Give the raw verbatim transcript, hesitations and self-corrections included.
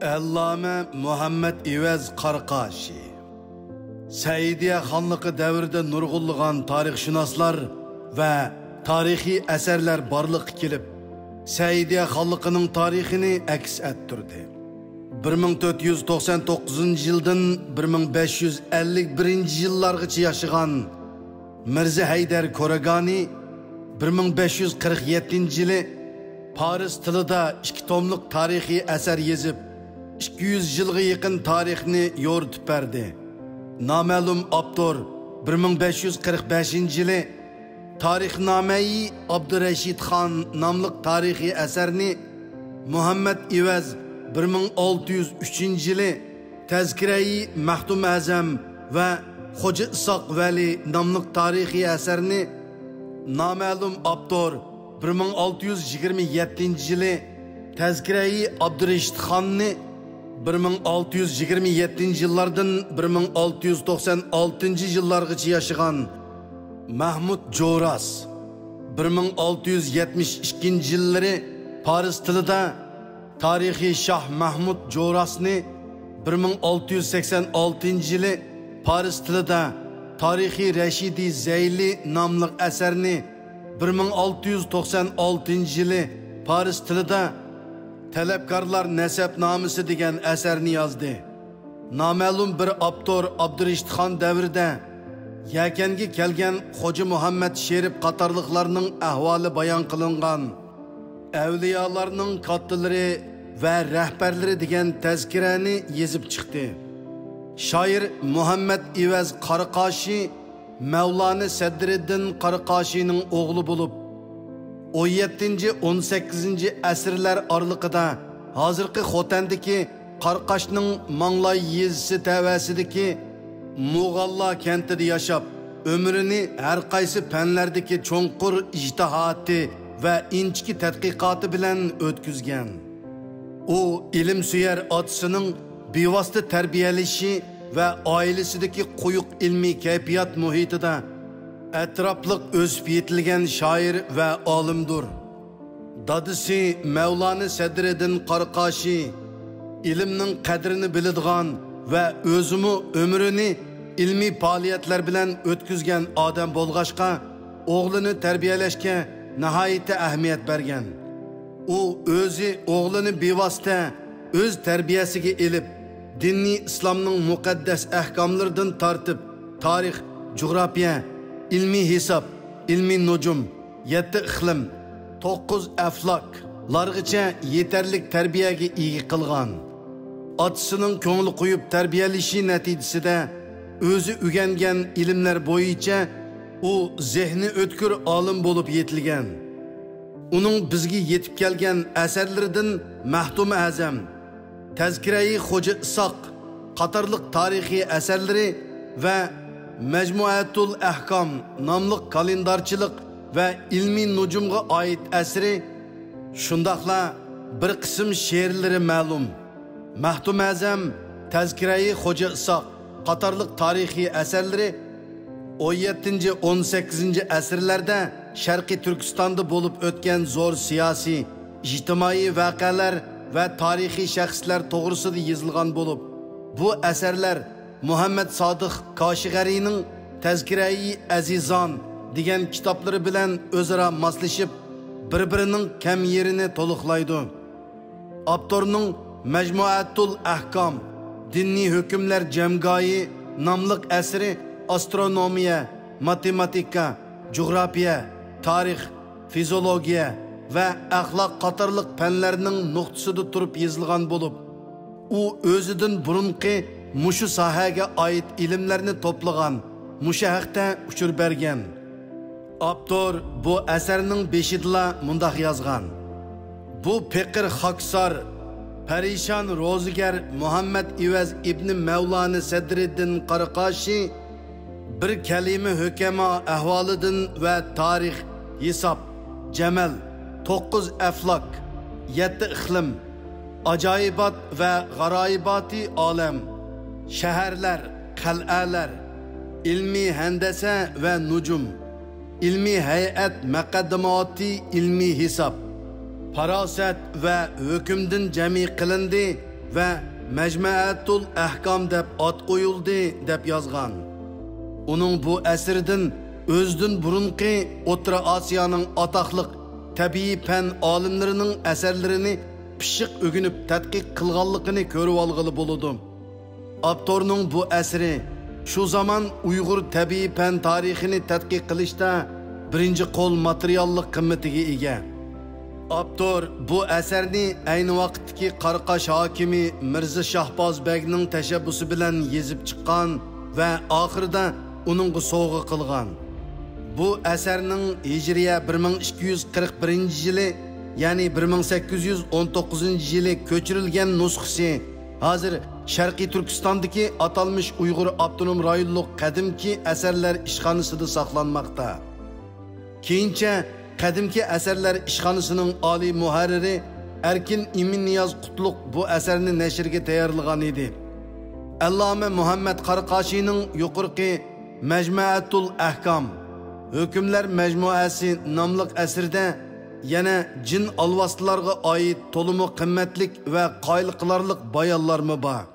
ئەللامە مۇھەممەد ئېۋەز قاراقاشى. سەئىدىيە خانلىقى دەۋرىدە نۇرغۇنلىغان تارىخشۇناسلار ۋە تارىخىي ئەسەرلەر بارلىققا كېلىپ، سەئىدىيە خانلىقىنىڭ تارىخىنى ئەكس ئەتتۈردى. بىر مىڭ تۆت يۈز توقسان توققۇزىنچى يىلدىن بىر مىڭ بەش يۈز ئەللىك بىرىنچى يىللارغىچە ياشىغان مىرزا ھەيدەر كورەگانى بىر مىڭ بەش يۈز قىرىق يەتتىنچى يىلى پارس تىلىدا ئىككى توملۇق تارىخىي ئەسەر يېزىپ، ئىككى يۈز يىلغا يېقىن تارىخنى يورۇتۇپ بەردى. نامەلۇم ئاپتور بىر مىڭ بەش يۈز قىرىق بەشىنچى يىلى تارىخنامەيى ئابدۇرەشىد خان ناملىق تارىخىي ئەسەرنى، مۇھەممەد ئېۋەز بىر مىڭ ئالتە يۈز ئۈچىنچى يىلى تەزكىرەيى مەختۇم ئەزەم ۋە خوجا ئىسھاق ۋەلى ناملىق تارىخىي ئەسەرنى، نامەلۇم ئاپتور بىر مىڭ ئالتە يۈز يىگىرمە يەتتىنچى يىلى تەزكىرەيى ئابدۇرېشىت خاننى، بىر مىڭ ئالتە يۈز يىگىرمە يەتتىنچى يىللاردىن بىر مىڭ ئالتە يۈز توقسان ئالتىنچى يىللارغىچە ياشىغان مەھمۇد جوراس، بىر مىڭ ئالتە يۈز يەتمىش ئىككىنچى يىللىرى پارس تىلىدا تارىخىي شاھ مەھمۇد جوراسنى، بىر مىڭ ئالتە يۈز سەكسەن ئالتىنچى يىلى پارس تىلىدا تارىخىي رەشىدىي زەيلى ناملىق ئەسەرنى، بىر مىڭ ئالتە يۈز توقسان ئالتىنچى يىلى پارس تىلىدا تەلەپكارلار نەسەبنامىسى دېگەن ئەسەرنى يازدى. نامەلۇم بىر ئاپتور ئابدۇرېشىت خان دەۋرىدە يەكەنگە كەلگەن خوجا مۇھەممەد شېرىپ قاتارلىقلارنىڭ ئەھۋالى بايان قىلىنغان ئەۋلىيالارنىڭ كاتتىلىرى ۋە رەھبەرلىرى دېگەن تەزكىرەنى يېزىپ چىقتى. شائىر مۇھەممەد ئېۋەز قاراقاشى مەۋلانە سەدرىدىن قاراقاشىنىڭ ئوغلى بولۇپ، ئون يەتتىنچى، ئون سەككىزىنچى ئەسىرلەر ئارىلىقىدا ھازىرقى خوتەندىكى قاراقاشنىڭ ماڭلاي يېزىسى تەۋەسىدىكى مۇغاللا كەنتىدە ياشاپ، ئۆمرىنى ھەر قايسى پەنلەردىكى چوڭقۇر ئىجتىھاتى ۋە ئىنچىكە تەتقىقاتى بىلەن ئۆتكۈزگەن. ئۇ ئىلىمسۆيەر ئاتىسىنىڭ بىۋاسىتە تەربىيەلىشى ۋە ئائىلىسىدىكى قويۇق ئىلمىي كەيپىيات مۇھىتىدا ئەتراپلىق ئۆسۈپ يېتىلگەن شائىر ۋە ئالىمدۇر. دادىسى مەۋلانە سەدرىدىن قاراقاشى ئىلىمنىڭ قەدرىنى بىلىدىغان ۋە ئۆزىمۇ ئۆمرىنى ئىلمىي پائالىيەتلەر بىلەن ئۆتكۈزگەن ئادەم بولغاچقا، ئوغلىنى تەربىيەلەشكە ناھايىتى ئەھمىيەت بەرگەن. ئۇ ئۆزى ئوغلىنى بىۋاسىتە ئۆز تەربىيەسىگە ئېلىپ، دىنىي ئىسلامنىڭ مۇقەددەس ئەھكاملىرىدىن تارتىپ، تارىخ، جۇغراپىيە، ئىلمىي ھېساب، ئىلمىي نۇجۇم، يەتتە ئىقلىم، توققۇز ئەفلاكلارغىچە يېتەرلىك تەربىيەگە ئىگە قىلغان. ئاتىسىنىڭ كۆڭۈل قويۇپ تەربىيەلىشى نەتىجىسىدە، ئۆزى ئۆگەنگەن ئىلىملەر بويىچە ئۇ زېھنى ئۆتكۈر ئالىم بولۇپ يېتىلگەن. ئۇنىڭ بىزگە يېتىپ كەلگەن ئەسەرلىرىدىن مەختۇم ئەزەم، تەزكىرەي خوجا ئىسھاق قاتارلىق تارىخىي ئەسەرلىرى ۋە مەجمۇئەتۇل ئەھكام ناملىق كالېندارچىلىق ۋە ئىلمىي نۇجۇمغا ئائىت ئەسىرى، شۇنداقلا بىر قىسىم شېئىرلىرى مەلۇم. مەختۇم ئەزەم، تەزكىرەي خوجا ئىسھاق قاتارلىق تارىخىي ئەسەرلىرى ئون يەتتىنچى، ئون سەككىزىنچى ئەسىرلەردە شەرقىي تۈركىستاندا بولۇپ ئۆتكەن زور سىياسىي، ئىجتىمائىي ۋەقەلەر ۋە تارىخىي شەخسلەر توغرىسىدا يېزىلغان بولۇپ، بۇ ئەسەرلەر مۇھەممەد سادىق كاشىغەرىنىڭ تەزكىرەي ئەزىزان دېگەن كىتابلىرى بىلەن ئۆزئارا ماسلىشىپ، بىر-بىرىنىڭ كەم يېرىنى تولۇقلايدۇ. ئاپتورنىڭ مەجمۇئەتۇل ئەھكام، دىنىي ھۆكۈملەر جەمگاھى ناملىق ئەسىرى ئاسترونومىيە، ماتېماتىكا، جۇغراپىيە، تارىخ، فىزىئولوگىيە ۋە ئەخلاق قاتارلىق پەنلەرنىڭ نۇقتىسىدا تۇرۇپ يېزىلغان بولۇپ، ئۇ ئۆزىدىن بۇرۇنقى مۇشۇ ساھەگە ئائىت ئىلىملەرنى توپلىغان، مۇشۇ ھەقتە ئۇچۇر بەرگەن. ئاپتور بۇ ئەسەرنىڭ بېشىدىلا مۇنداق يازغان: بۇ پېقىر خاكسار، پەرىشان روزىگەر مۇھەممەد ئىۋەز ئىبنى مەۋلانە سەدرىدىن قاراقاشى بىر كەلىمە ھۆكەما ئەھۋالىدىن ۋە تارىخ، ھېساب، جەمەل، توققۇز ئەفلاك، يەتتە ئىقلىم، ئاجايىبات ۋە غارايىباتى ئالەم، شەھەرلەر، قەلئەلەر، ئىلمىي ھەندەسە ۋە نۇجۇم، ئىلمىي ھەيئەت مەقەددىماتى ئىلمىي ھېساب، پاراسەت ۋە ھۆكۈمدىن جەمئىي قىلىندى ۋە مەجمەئەتۇل ئەھكام دەپ ئات قويۇلدى، دەپ يازغان. ئۇنىڭ بۇ ئەسىرىدىن ئۆزىدىن بۇرۇنقى ئوتتۇرا ئاسىيانىڭ ئاتاقلىق تەبىئىي پەن ئالىملىرىنىڭ ئەسەرلىرىنى پىششىق ئۆگىنىپ تەتقىق قىلغانلىقىنى كۆرۈۋالغىلى بولىدۇ. ئاپتورنىڭ بۇ ئەسىرى شۇ زامان ئۇيغۇر تەبىئىي پەن تارىخىنى تەتقىق قىلىشتا بىرىنچى قول ماتېرىياللىق قىممىتىگە ئىگە. ئاپتور بۇ ئەسەرنى ئەينى ۋاقىتتىكى قاراقاش ھاكىمى مىرزا شاھباز بەگنىڭ تەشەببۇسى بىلەن يېزىپ چىققان ۋە ئاخىرىدا ئۇنىڭغا سوۋغا قىلغان. بۇ ئەسەرنىڭ ھىجرىيە بىر مىڭ ئىككى يۈز قىرىق بىرىنچى يىلى، يەنى بىر مىڭ سەككىز يۈز ئون توققۇزىنچى يىلى كۆچۈرۈلگەن نۇسخىسى ھازىر شەرقىي تۈركىستاندىكى ئاتالمىش ئۇيغۇر ئاپتونوم رايونلۇق قەدىمكى ئەسەرلەر ئىشخانىسىدا ساقلانماقتا. كېيىنچە قەدىمكى ئەسەرلەر ئىشخانىسىنىڭ ئالىي مۇھەررىرى ئەركىن ئىمىننىياز قۇتلۇق بۇ ئەسەرنى نەشرگە تەييارلىغان ئىدى. ئەللامە مۇھەممەد قاراقاشىنىڭ يۇقىرىقى مەجمەئەتۇل ئەھكام، ھۆكۈملەر مەجمۇئەسى ناملىق ئەسىرىدە يەنە جىن ئالۋاستىلارغا ئائىت تولىمۇ قىممەتلىك ۋە قايىل قىلارلىق بايانلارمۇ بار.